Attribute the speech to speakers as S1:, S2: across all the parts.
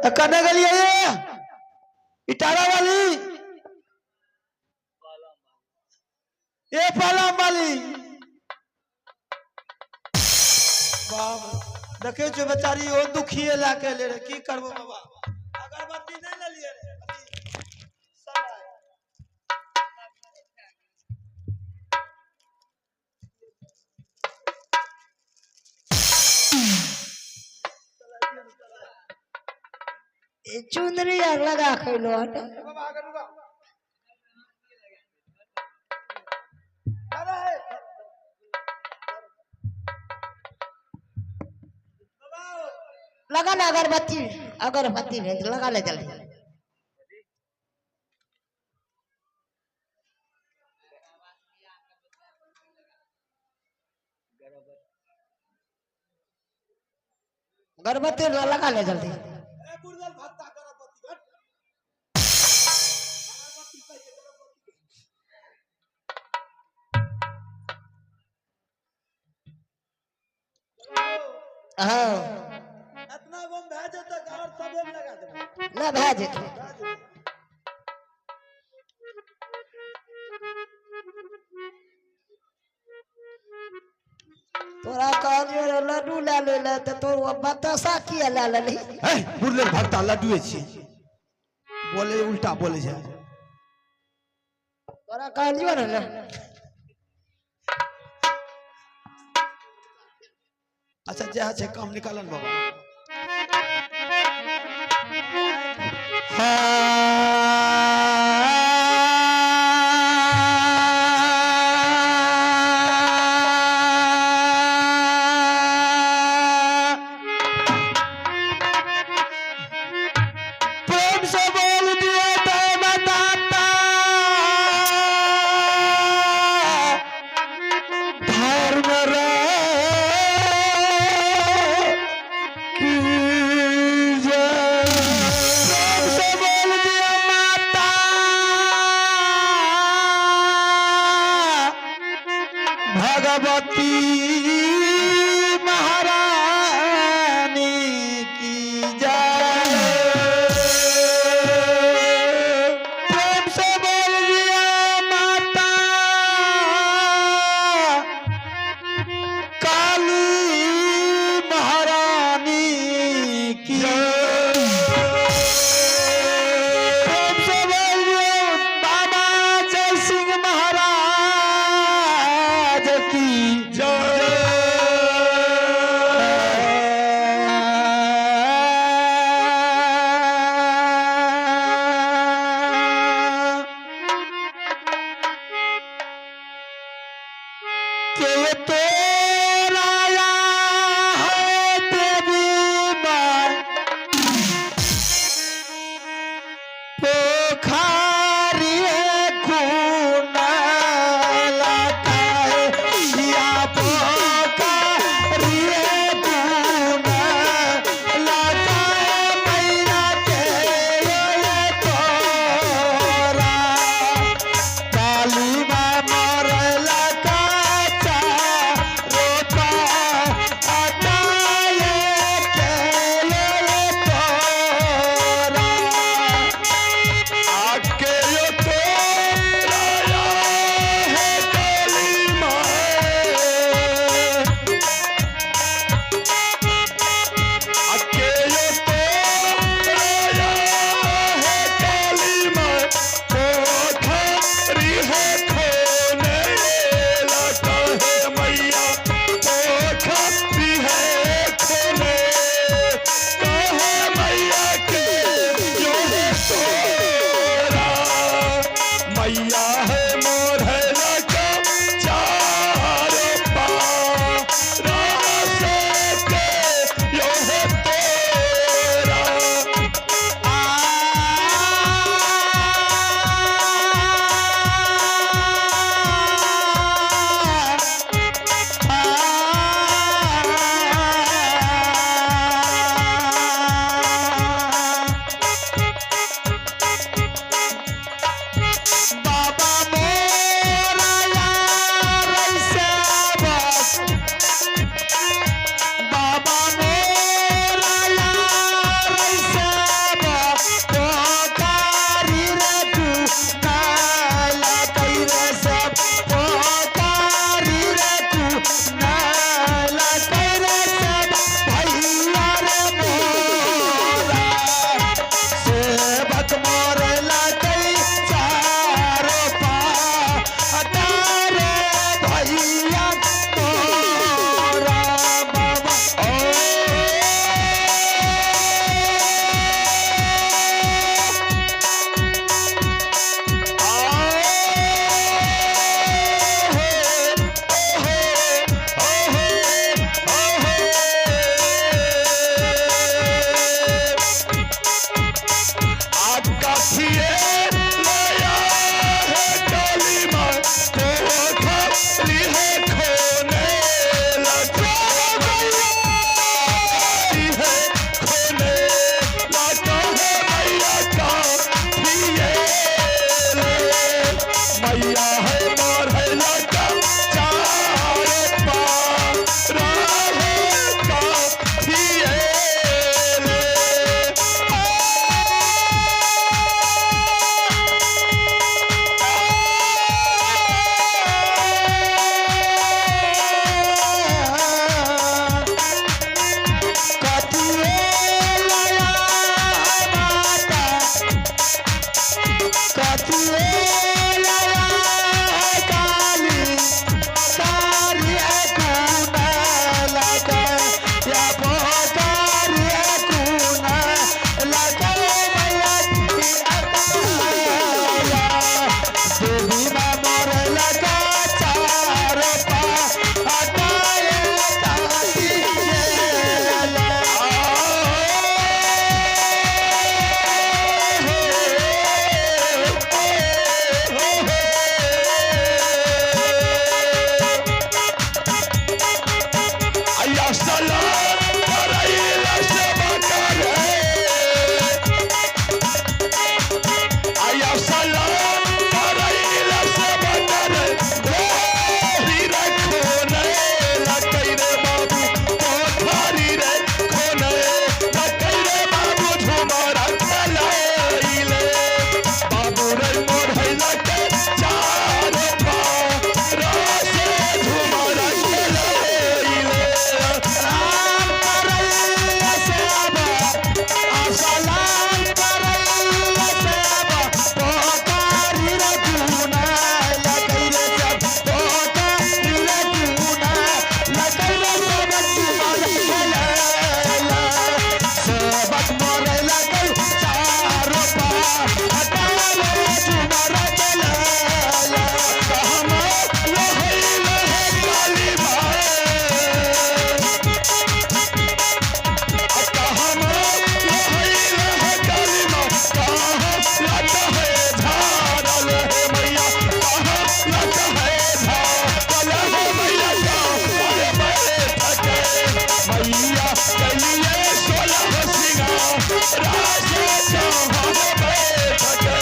S1: तऽ कने गेलियै ये इटारा वाली ए पलम वाली बाप देखे छो बेचारी ओ दुखिए लए के एले रे की करबो बाबा अगरबत्ती नहि लेलियै रे अथी, सलाइ।
S2: चुनरी आर लगा खैलो हन।
S1: बाबा आगे रुका। अरे बाबा
S2: लगा ले अगरबत्ती, अगरबत्ती भेज लगा ले जल्दी। अगरबत्ती लगा ले जल्दी।
S1: ए बुढ़ल भत्ता गर्भवती हट। गर्भवती कहिए गर्भवती।
S2: हाँ
S1: इतना गम भए जेतै तऽ आओर सबे मे लगा देबै।
S2: ना भए जेतै।
S1: भए जेतै।
S2: तोरा कहलियो रे लड्डू लए ले ले तऽ तो बताशा किया लए लेलही?
S1: है बुढ़ल भत्ता लड्डुए छी बोले उल्टा बोले छै।
S2: तोरा कहलियो रे ने।
S1: अच्छा जे छै काम निकालन बाबा। प्रेम से बोल दिए तो बताता धर्म रे की जय। प्रेम से बोल दिया माता भगवती महारानी की जय।
S3: झुमर लागल चारो पार, डाले झुमर के लाला। कहमा लोहैल है काली माए, कहमा लोहैल है काली माँ, कहाँ लट है झारल है मैया, कहाँ लट है झारल है मैया, कहाँ बैठ के मैया कलिए 16 सिंगार राजे कहाँ बैठ के।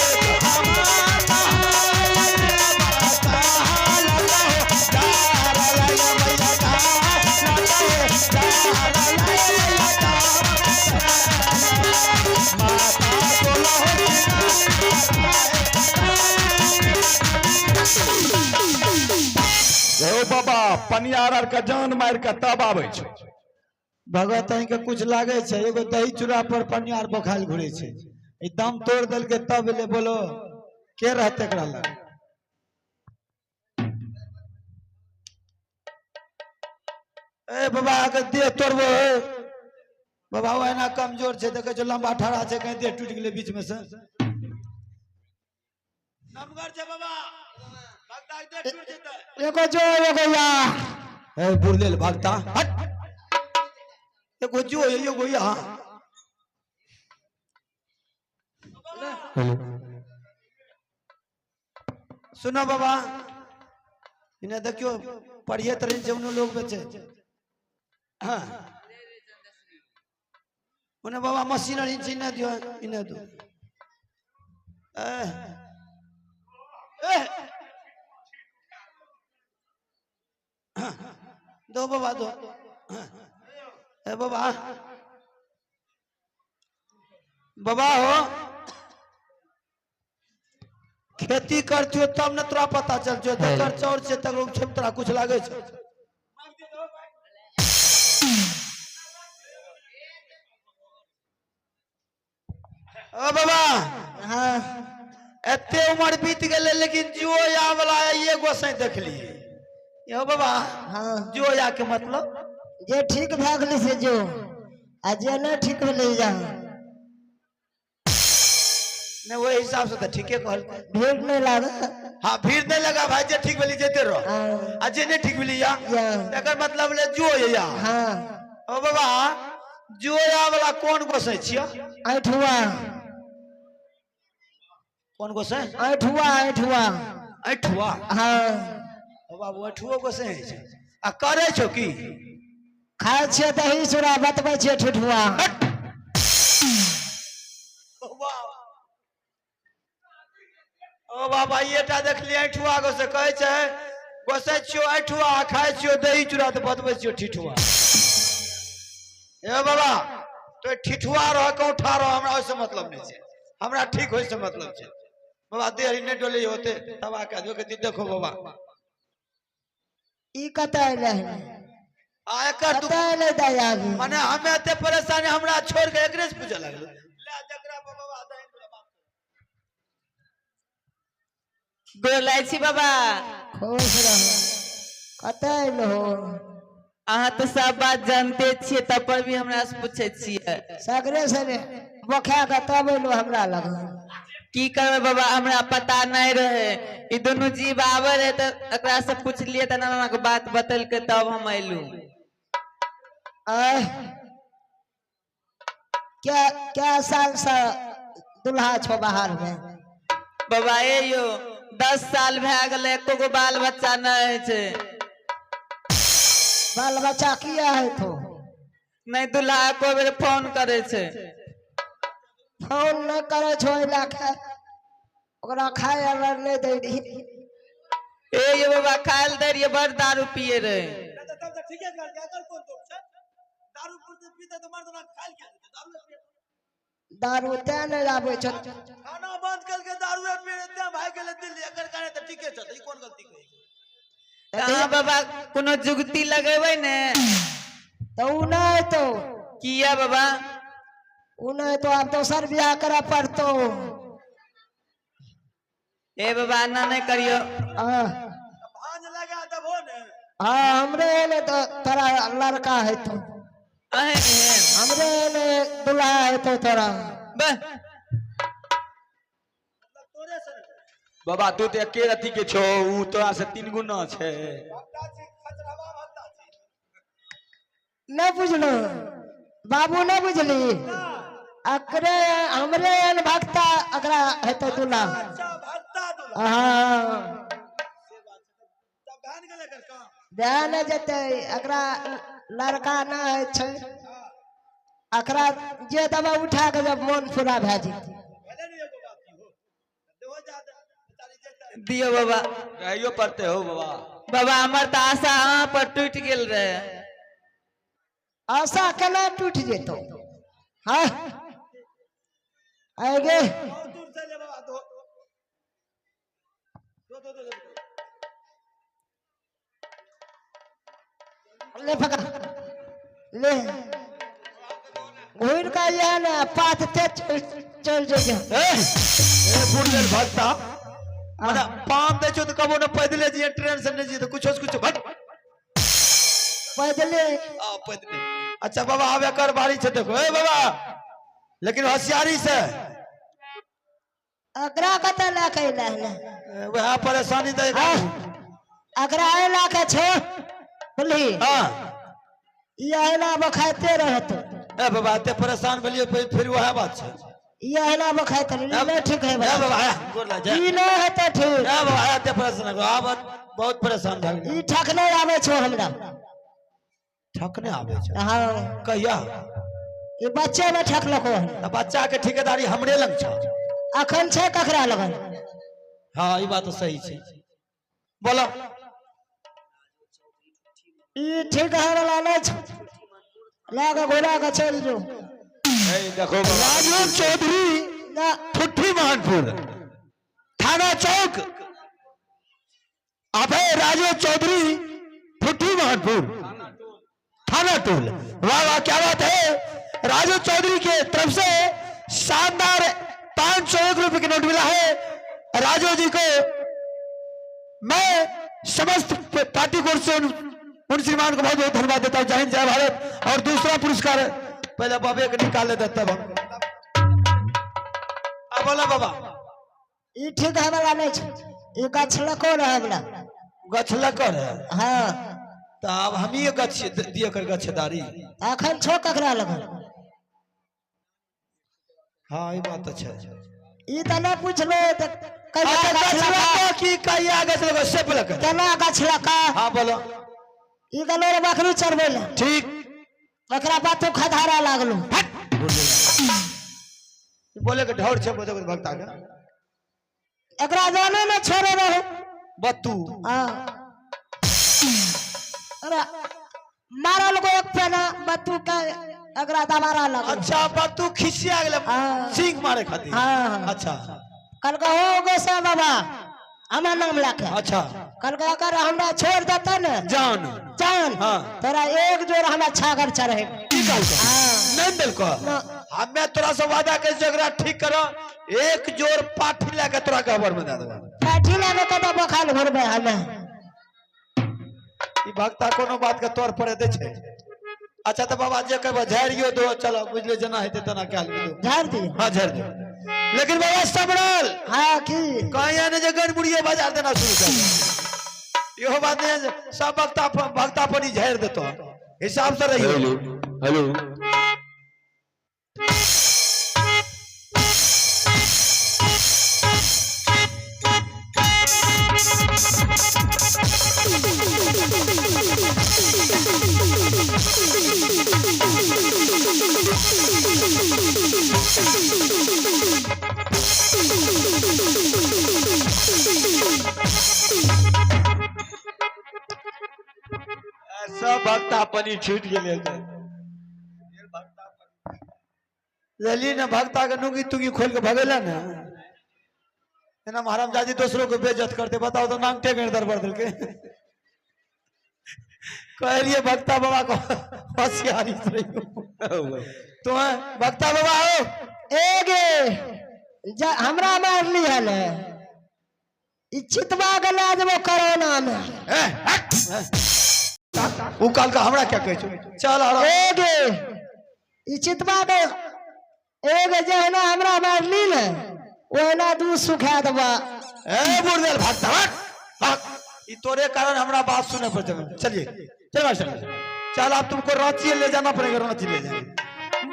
S3: हे बाबा, पनियार आर के जान मार के तब आबै छै।
S1: भगत के कुछ लागे छै, एगो दही चूड़ा पर पनियार बोखाल घुरे छै, ई दम तोड़ देलकै तब एलै। बोलो के रहते एकरा लग? ए बाबा, के देह तोड़बो? ए बाबा, ओ एना कमजोर छै, देखै छै लंबा ठड़ा छै, कहीं देह टूटि गेलै बीच में से। नमगर छै बाबा, भगता के देह टूटि जेतै।
S2: एगो जो एगो या।
S1: ए बुरलेल भगता, हट। एगो जो एगो यहाँ। सुनो बाबा, इन्हें देखियो, पढ़िए तरह से उन्हें लोग बेचे। हाँ, उन्हें बाबा मशीन और इन्हें दियो, इन्हें दो। ए, ए, हाँ, दो बाबा दो। हाँ, ए बाबा, बाबा हो, खेती करतियो तब न तोरा पता चलतो। तकर चौर छै, तकर उपछे तोरा कुछ लागे छै? ओ बाबा।
S2: हाँ।
S1: एते उम्र बीत गेलै, लेकिन जोया वाला ये गोसाई देखलिए यो बाबा।
S2: हाँ।
S1: जोया के मतलब?
S2: जे ठीक भए गेलै से जो, आ जे नहि ठीक भेलै जा।
S1: नहीं, वही हिसाब से तो ठीके कहलकै।
S2: भीड़ नहीं लागे।
S1: हाँ, भीड़ नहीं लगा भाई, जे ठीक भेली जेते रहो।
S2: हाँ।
S1: आ जे नहीं ठीक भेली या।
S2: या।
S1: तकर मतलब ले जो या।
S2: हाँ।
S1: ओ बाबा, जोया वाला कोन गोसाई छियो?
S2: ऐठुआ।
S1: कोन गोसाई?
S2: ऐठुआ, ऐठुआ।
S1: ऐठुआ?
S2: हाँ।
S1: ओ बाबू, ऐठुओ गोसाई होइ छै? आ करै छौ की?
S2: खाइ छियै दही चूड़ा, बतबै छियै ठुठुआ।
S1: ओ बाबा, एटा देखलियै ऐठुआ गोसाई। कहै छै गोसाई छियो ऐठुआ, खाइ छियो दही चूड़ा, तऽ बतबै छियो ठिठुआ। ए बाबा, तो ठिठुआ रह कौठा रह, हमरा ओहिसँ मतलब नहि छै, हमरा ठीक होइसँ मतलब छै। बाबा, देह नहि डोले होते तबाह कए देबो। कहती देखो बाबा।
S2: ई कतऽ एलै हन?
S1: आ एकर
S2: कतऽ एलै दयालु?
S1: मने हमे एते परेशानी, हमरा छोड़ के एकरे से पूछे लगलो। ले जकरा बाबा दही चूड़ा बात।
S4: गोर लागै छी बाबा।
S2: खुश रहो। कतऽ एलो?
S4: अहाँ तऽ सब बात जानते छियै, तब पर भी हमरा से पूछै छियै।
S2: सगरे से ने बोखा के तब एलो हमरा लग।
S4: की करबै बाबा, हमरा पता नहि रहे। ई दुनू जीव आबै रहे तऽ एकरा से पुछलियै तऽ एना के बात बतेलकै, तब हम एलू।
S2: आय, क्या क्या साल से दुल्हा छो बाहर में?
S4: बाबा ए यो, 10 साल भए गेलै, एको गो बाल बच्चा नहि होइ छै।
S2: बाल बच्चा किया है तो?
S4: नहि, दुल्हा एको बेर फोन करै छै।
S2: फोन नहि करै छो एहि लए ओकरा खाय आर नहि दै रही।
S4: ए यो बाबा, खाय लए दै रहियै, बड़ दारू पिए रहे।
S1: तब तऽ ठीके कहलकै, एकर कोन दोष छै? दारू पीते तऽ मर्दाना खायल किया देतै? दारू पिए।
S2: दारू तें नहि आबै छौ।
S1: खाना बंद करके दारू पीए तें भागि गेलै दिल्ली, एकर कारण तऽ ठीके छै, ई कोन गलती कही?
S4: तऽ अहाँ बाबा कोनो जुगती लगेबै ने?
S2: तऽ उ नहि हेतौ।
S4: किया बाबा?
S2: उ नहि हेतौ, आब दोसर बियाह करऽ पड़तौ।
S4: ए बाबा, एना नहि करियौ।
S2: हाँ।
S1: भांज लगा देबो ने।
S2: हाँ, हमरे एले तऽ तोरा लड़का हेतौ।
S4: अहें एहन।
S2: हमरे एने दुल्हा हेतौ तोरा।
S4: बह।
S3: बाबा तू तऽ एके रति के छौ, ऊ तोरा से 3 गुना छै।
S2: नहि बुझलौ बाबू, नहि बुझली? अकरे हमरे एहन भक्ता अकरा हेतौ दुल्हा।
S1: अच्छा, भक्ता दुल्हा।
S2: हाँ।
S1: से बात छै। तब भए ने गेलै एकर काम।
S2: भए नहि जेतै, एकरा लड़का नहि होइ छै। एकरा जे दवा उठा के जब मोन पूरा भए जेतै।
S1: भेलै ने एगो बात इहो। देहो जा दे, बेचारी जेतै।
S4: दियौ बाबा।
S3: रहैयो पड़तै हौ बाबा।
S4: बाबा, हमर तऽ आशा अहाँ पर टूटि गेल रहे।
S2: आशा केना टूटि जेतौ? हाँ आइ गे।
S1: बहुत दूर से ले बाबा, दो। दो, दो, दो, दो।
S2: ले पकड़ ले, घूर के अइहे ने पात ते चल चल जइहे।
S1: ए, ए बुढ़ भक्ता, मने पान दै छौ तऽ कबो ने पैदले जइहे, ट्रेन से नहि जइहे तऽ कुछो से कुछो भट।
S2: पैदले।
S1: आ पैदले। अच्छा बाबा, आब एकर बारी छै, देखो। ए बाबा, लेकिन होशियारी से।
S2: एकरा कतऽ लए के अयलै हन?
S1: वएह परेशानी दै।
S2: हाँ, एकरा एहि लए के छौ बुझली?
S1: हाँ।
S2: ई अहिना बखाइते रहत।
S1: ए बाबा, एते परेशान भेलियै, फिर वएह बात छै।
S2: ई अहिना बखाइते रह, ई नहि ठीक है।
S1: ए
S2: बाबा।
S1: बाबा, ए, गोर लागि जा।
S2: ई नहि हेतै ठीक।
S1: ए बाबा, एते परेशान, आब बहुत परेशान भए गेलियै।
S2: ई ठकने आबै छौ हमरा।
S1: ठकने आबै छै?
S2: हाँ।
S1: कहिया?
S2: ई बच्चे में ठकलको हन।
S1: तऽ बच्चा के ठेकेदारी हमरे लग छौ।
S2: अखन छै ककरा लगन?
S1: हाँ, ई बात तऽ सही छै, बोलो।
S2: ई ठीक है वाला नहि छौ, लए के घुरा के चलि जो।
S3: ए देखो बाबा।
S1: राजू चौधरी
S2: ना।
S1: ठुट्ठी मोहनपुर थाना चौक। अभय राजू चौधरी, ठुट्ठी मोहनपुर थाना टोल। वाह वाह, क्या बात है! राजू चौधरी के तरफ से शानदार 501 रुपए की नोट मिला है। राजू जी को मैं समस्त पार्टी को से उन श्रीमान को बहुत बहुत धन्यवाद देता हूं। जय हिंद, जय भारत। और दूसरा पुरस्कार पहले बाबे के निकाल लेते तब हम। अब बोला बाबा।
S2: ई ठीक है वाला नहि छै, ई गछलको रहै वाला।
S1: गछलकर है?
S2: हाँ।
S1: तो अब हम ही गछ दिए कर गछदारी।
S2: अखन छौ ककरा लगन?
S1: हाँ, ये बात अच्छा है।
S2: ई तऽ नहि पुछलो तऽ कहिया
S1: अच्छा,
S2: गछलका।
S1: गछलका की कहिया गछलका से बोलक।
S2: केना गछलका?
S1: हाँ, बोलो।
S2: ई गेलो रे बकरी चरबै लए।
S1: ठीक।
S2: ओकरा बातू खधारा लागलो।
S1: बोले के ढौर छै, बोले के भक्ता के।
S2: एकरा जाने ने छोड़े रहो।
S1: बत्तू।
S2: हाँ, अरे मारल को एक पेना बत्तू के, एकरा दबारा लागलो।
S1: अच्छा, बत्तू खिसिया गेलै।
S2: हाँ।
S1: सिंह मारे खातिर।
S2: हाँ।
S1: अच्छा।
S2: कल का हो गोसाई बाबा, हमर नाम लके।
S1: अच्छा।
S2: कल का अगर हमरा छोड़ देता ने
S1: जान।
S2: जान।
S1: हाँ।
S2: तोरा एक जोड़ हमरा छागर चढ़े।
S1: की कहलको?
S2: हाँ।
S1: नहीं देलको?
S2: ना।
S1: हमे तोरा से वादा कर झगड़ा ठीक करो, एक जोड़ पाठी लेके तोरा गबर में दे देबो।
S2: पाठी लागे कतऽ बखाल घुरबै हमे?
S1: ई भक्ता कोनो बात के तोर पर दे छै। अच्छा तो बाबा, जे कहबो झाड़ियो दो। चलो, बुझले जेना हेतै तेना कए लेबै।
S2: झाड़ दियौ।
S1: हाँ, झाड़ दो, लेकिन बाबा सम्राल।
S2: हाँ, की?
S1: कहीं ने जे गनमुड़िए बाजार देना शुरू कर दे। इहो बात नहीं है जे सब भक्ता भक्ता पर ही झाड़ देतो, हिसाब से रहियो।
S3: Hello hello. सब भक्ता पनी छूट गेलै।
S1: लेली ने भक्ता के नुगी तुगी खोल के भगेला ने, एना हरामजादी दोसरों के बेइज्जत करते। बताओ तो, नांगटे के दरबार देलके। कहलिए भक्ता बाबा को होशियारी से रहियो। तो हैं, भक्ता बाबा हो।
S2: ए गे, हमरा मारली हन ई चितवा के ला देबो कोरोना में।
S1: ए, हट। उ कहलका हमरा क्या कहै छौ चल हरा।
S2: ए गे ई चितवा के एगो जहिना हमरा मारली ने ओहिना दूध सुखा देबा।
S1: ए बुढ़देल भाग भाग भाग, ई तोरे कारण हमरा बात सुने पड़ते। चलिए चल भाई चल चल, अब तुमको रांची ले जाना पड़ेगा, रांची ले जाएंगे।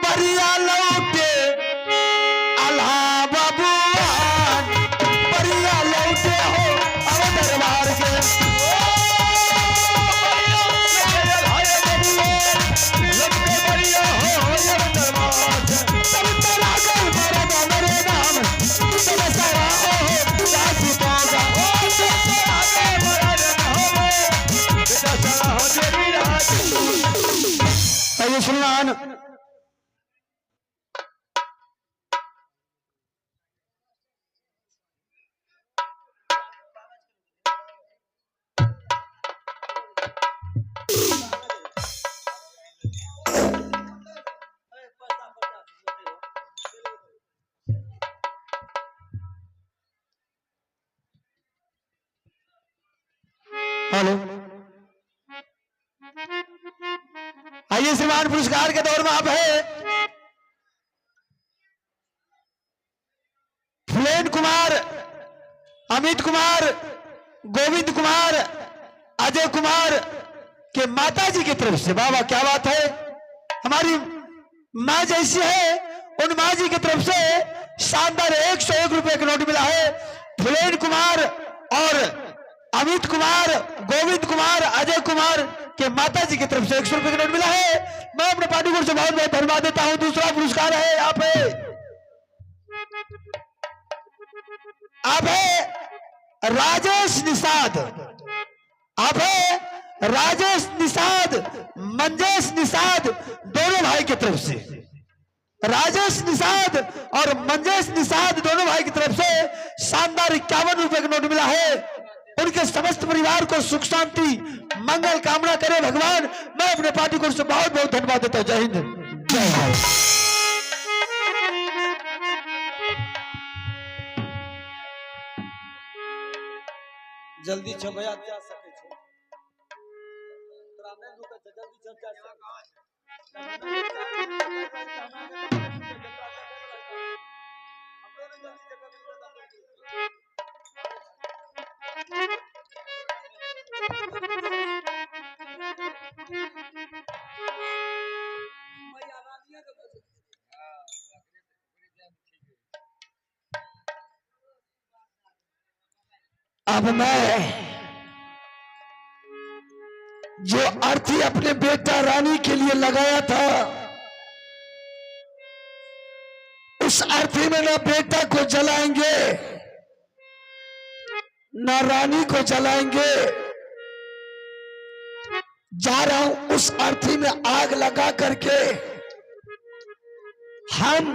S1: बरिया लौटे अल्लाह बाबूआन, बरिया लौटे हो अब दरबार के। तब तेरा गल मरद मेरे नाम, तब सारा ओ राज पागा। आइए सुनलान हेलो, आइए श्रीमान पुरस्कार के दौर में आप है फुलेन कुमार, अमित कुमार, गोविंद कुमार, अजय कुमार के माता जी की तरफ से। बाबा क्या बात है, हमारी माँ जैसी है उन माँ जी की तरफ से शानदार 101 रुपए का नोट मिला है। फुलेन कुमार और अमित कुमार, गोविंद कुमार, अजय कुमार के माता जी की तरफ से 100 रुपए का नोट मिला है। मैं अपने पार्टी को बहुत बहुत धन्यवाद देता हूं। दूसरा पुरस्कार है आप है, आप है राजेश निषाद, आप है राजेश निषाद, मंजेश निषाद, दोनों भाई की तरफ से। राजेश निषाद और मंजेश निषाद दोनों भाई की तरफ से शानदार 51 रुपए का नोट मिला है। उनके समस्त परिवार को सुख शांति मंगल कामना करे भगवान। मैं अपने पार्टी को बहुत बहुत धन्यवाद देता हूं। जय हिंद, जय भारत।
S3: जल्दी छो भैया जा सकै छो, तोरा नहि रुकै छै, जल्दी छो जा सकै।
S5: अब मैं जो अर्थी अपने बेटा रानी के लिए लगाया था, उस अर्थी में ना बेटा को जलाएंगे ना रानी को जलाएंगे। जा रहा हूं उस अर्थी में आग लगा करके हम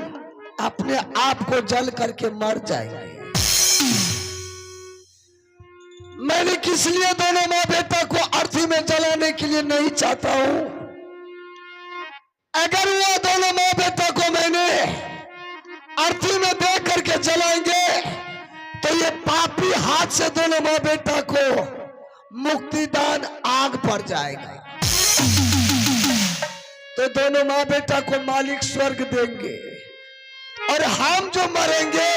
S5: अपने आप को जल करके मर जाएंगे। मैंने किस लिए दोनों मां बेटा को अर्थी में जलाने के लिए नहीं चाहता हूं। अगर वो दोनों मां बेटा को मैंने अर्थी में दे करके जलाएंगे तो ये पापी हाथ से दोनों मां बेटा को मुक्तिदान आग पड़ जाएगा, तो दोनों मां बेटा को मालिक स्वर्ग देंगे और हम जो मरेंगे,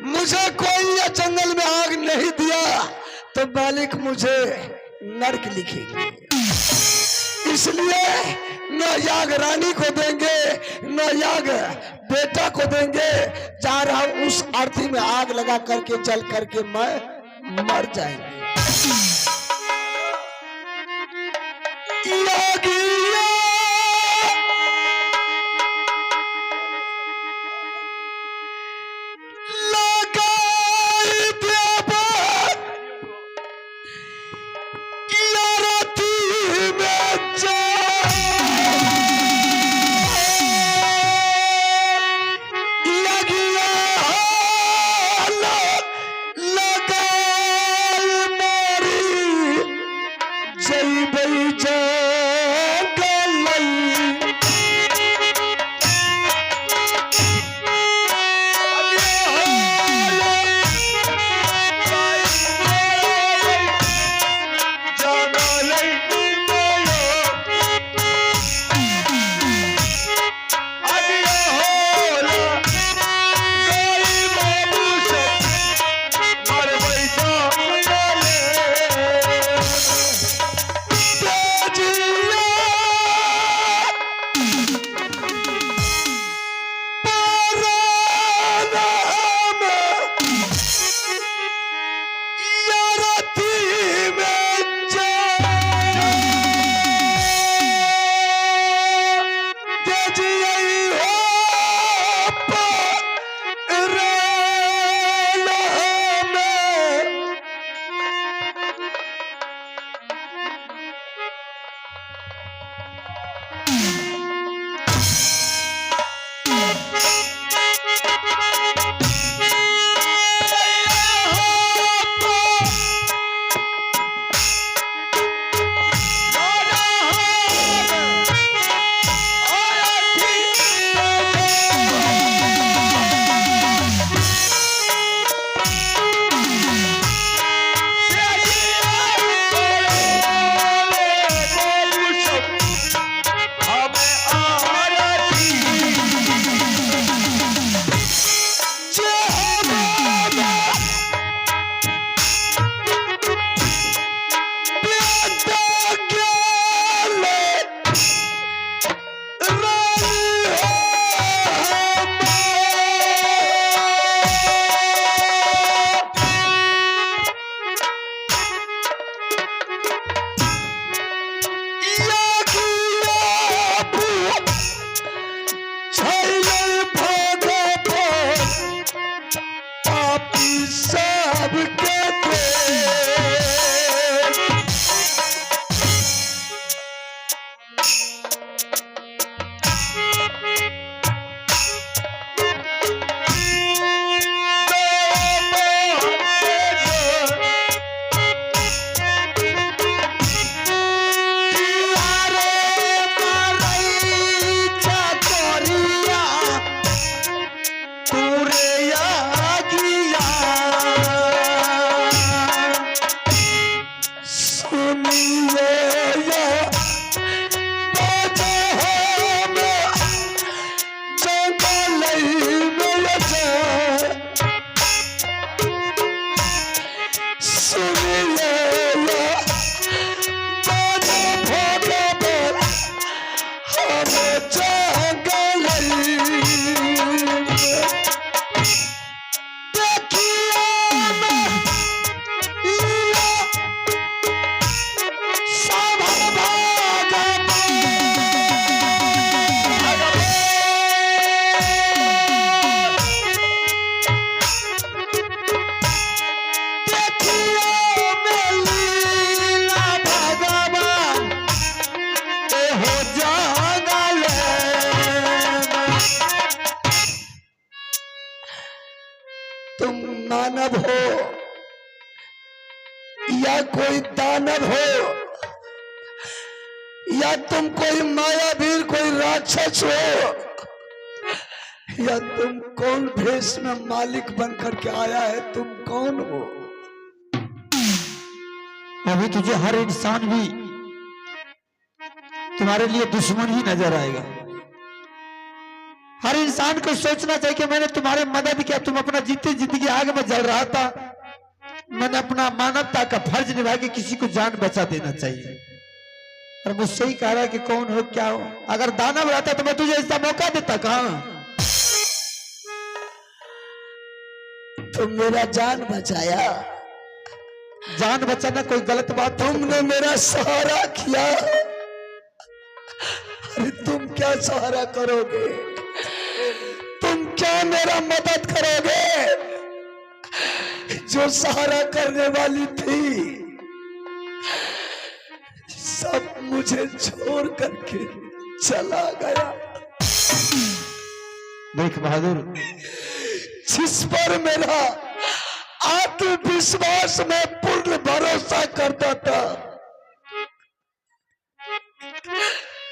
S5: मुझे कोई या जंगल में आग नहीं दिया तो मालिक मुझे नर्क लिखेंगे। इसलिए न याग रानी को देंगे न याग बेटा को देंगे। जा रहा हूं उस अर्थी में आग लगा करके जल करके मैं मर जाएंगे। यागिया लगाई देबा यारती में जा यज्ञ लगाई मोरी।
S1: देखियो मैं लीला सभ भगवान। देखियो मैं लीला भगवान एहो जंगल में।
S5: तुम मानव हो या कोई दानव हो या तुम कोई मायावीर कोई राक्षस हो या तुम कौन भेष में मालिक बन करके आया है, तुम कौन हो?
S1: अभी तुझे हर इंसान भी तुम्हारे लिए दुश्मन ही नजर आएगा। हर इंसान को सोचना चाहिए कि मैंने तुम्हारे मदद किया, तुम अपना जीते जिंदगी आग में जल रहा था, मैंने अपना मानवता का फर्ज निभा के किसी को जान बचा देना चाहिए। और मुझसे ही कह रहा है कि कौन हो क्या हो। अगर दानव रहता तो मैं तुझे ऐसा मौका देता कहाँ।
S5: तुम मेरा जान बचाया,
S1: जान बचाना कोई गलत बात थोड़ी।
S5: तुमने मेरा सहारा किया। अरे तुम क्या सहारा करोगे, तुम क्या मेरा मदद करोगे? जो सहारा करने वाली थी सब मुझे छोड़ करके चला गया।
S1: देख बहादुर,
S5: जिस पर मेरा आत्मविश्वास में पूर्ण भरोसा करता था,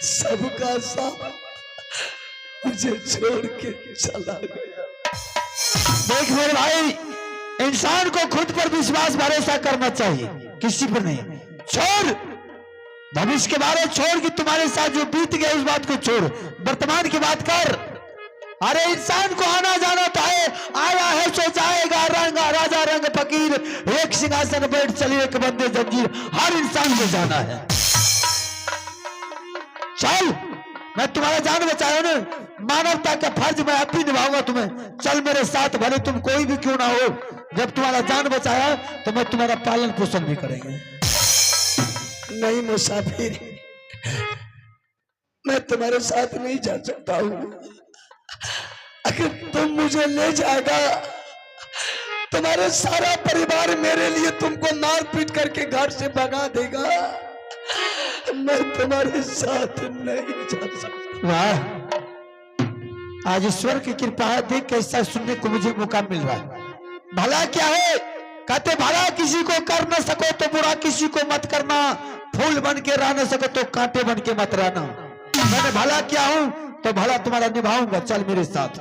S5: सबका सब मुझे छोड़ के चला गया।
S1: देख मेरे भाई, इंसान को खुद पर विश्वास भरोसा करना चाहिए, किसी पर नहीं। छोड़ भविष्य के बारे छोड़ कि तुम्हारे साथ जो बीत गया उस बात को छोड़, वर्तमान की बात कर। अरे इंसान को आना जाना तो है, आया है सो जाएगा। रंग राजा रंग फकीर, एक सिंहासन बैठ चली एक बंदे जंजीर। हर इंसान को जाना है। चल, मैं तुम्हारा जान बचाया ना, मानवता का फर्ज मैं अब भी निभाऊंगा तुम्हें। चल मेरे साथ, भले तुम कोई भी क्यों ना हो। जब तुम्हारा जान बचाया तो मैं तुम्हारा पालन पोषण भी करेंगे।
S5: नहीं मुसाफिर, मैं तुम्हारे साथ नहीं जा सकता हूं। अगर तुम मुझे ले जाएगा, तुम्हारे सारा परिवार मेरे लिए तुमको मार पीट करके घर से भगा देगा। मैं तुम्हारे साथ नहीं जा सकता।
S1: वाह, आज ईश्वर की कृपा है, देख कैसा सुनने को मुझे मौका मिल रहा है। भला क्या है, कहते भला किसी को कर न सको तो बुरा किसी को मत करना, फूल बन के रह न सको तो कांटे बन के मत रहना। मैंने भला किया हूं तो भला तुम्हारा निभाऊंगा, चल मेरे साथ।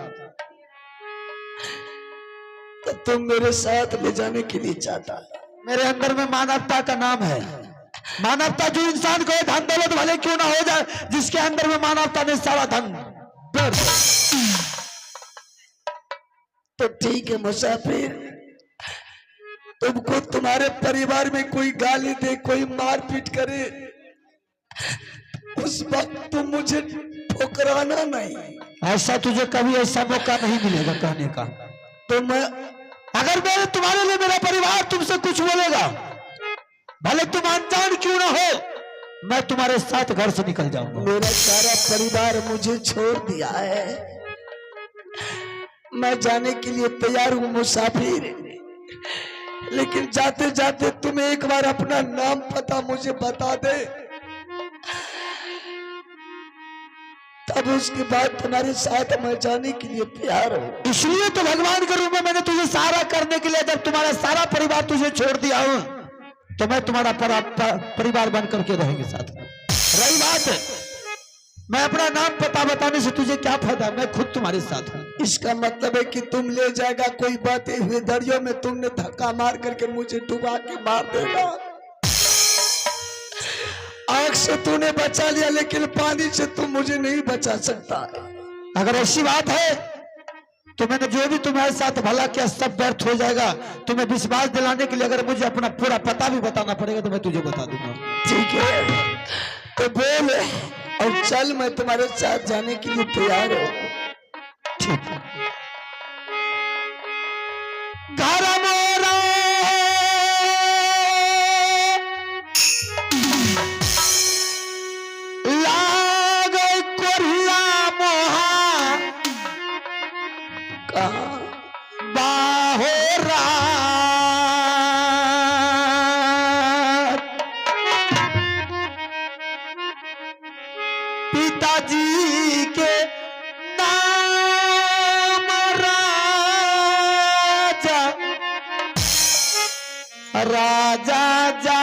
S5: तो तुम मेरे साथ ले जाने के लिए चाहता है।
S1: मेरे अंदर में मानवता का नाम है। मानवता जो इंसान को धन दौलत भले क्यों ना हो जाए, जिसके अंदर में मानवता ने सारा धन व्यर्थ है।
S5: तो ठीक है मुसाफिर, तुमको तुम्हारे परिवार में कोई गाली दे, कोई मारपीट करे, उस वक्त तुम मुझे ठुकराना नहीं।
S1: ऐसा तुझे कभी ऐसा मौका नहीं मिलेगा कहने का।
S5: तो मैं
S1: अगर मेरे तुम्हारे लिए मेरा परिवार तुमसे कुछ बोलेगा, भले तुम अनजान क्यों ना हो, मैं तुम्हारे साथ घर से निकल जाऊंगा।
S5: मेरा सारा परिवार मुझे छोड़ दिया है, मैं जाने के लिए तैयार हूं मुसाफिर, लेकिन जाते जाते तुम एक बार अपना नाम पता मुझे बता दे, तब उसके बाद तुम्हारे साथ मैं जाने के लिए तैयार हूं।
S1: इसलिए तो भगवान के रूप में मैंने तुझे सहारा करने के लिए, जब तुम्हारा सारा परिवार तुझे छोड़ दिया हूं, तो मैं तुम्हारा परिवार बन करके रहेंगे साथ में। रही बात, मैं अपना नाम पता बताने से तुझे क्या फायदा, मैं खुद तुम्हारे साथ हूं।
S5: इसका मतलब है कि तुम ले जाएगा कोई बातें हुए दरियो में तुमने धक्का मार करके मुझे डुबा के मार देगा। आग से तूने बचा लिया, लेकिन पानी से तुम मुझे नहीं बचा सकता।
S1: अगर ऐसी बात है तो मैंने जो भी तुम्हारे साथ भला किया सब व्यर्थ हो जाएगा। तुम्हें विश्वास दिलाने के लिए अगर मुझे अपना पूरा पता भी बताना पड़ेगा तो मैं तुझे बता दूंगा।
S5: ठीक है, तो बोल और चल, मैं तुम्हारे साथ जाने के लिए तैयार हूँ।
S1: ठीक है। बाहो रात। पिताजी के नाम राजा, राजा जा।